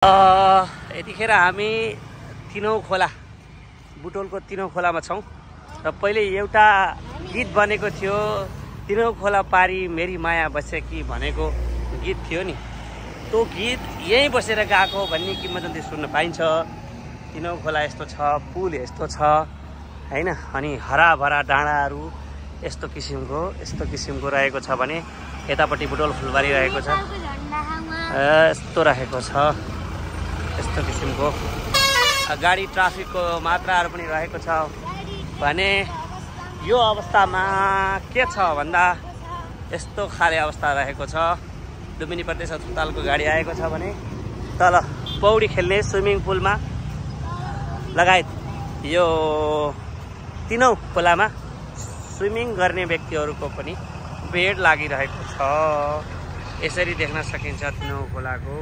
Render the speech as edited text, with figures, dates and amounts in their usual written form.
यतिखेर हामी तिनौ खोला बुटोलको तिनौ खोलामा छौँ र पहिले एउटा गीत बनेको थियो तिनौ खोला पारी मेरी माया बसेकी भनेको गीत थियो नि त्यो गीत यहीँ बसेर गाएको भन्ने किंवदन्ती सुन्न पाइन्छ। तिनौ खोला यस्तो छ, पुल यस्तो छ हैन, अनि हराभरा डाँडाहरू यस्तो किसिमको रहेको छ भने यतापट्टि बुटोल फुलबारी रहेको छ, यस्तो रहेको छ, यस्तो किसिमको गाडी ट्राफिकको मात्राहरू पनि रहेको छ भने यो अवस्थामा के छ भन्दा यस्तो खाले अवस्था रहेको छ। लुम्बिनी प्रदेश अस्पतालको गाडी आएको छ भने तल पौडी खेल्ने स्विमिङ पुलमा लगायत यो तिनौ खोलामा स्विमिङ गर्ने व्यक्तिहरूको पनि भेड लागिरहेको छ। यसरी देख्न सकिन्छ तिनौ खोलाको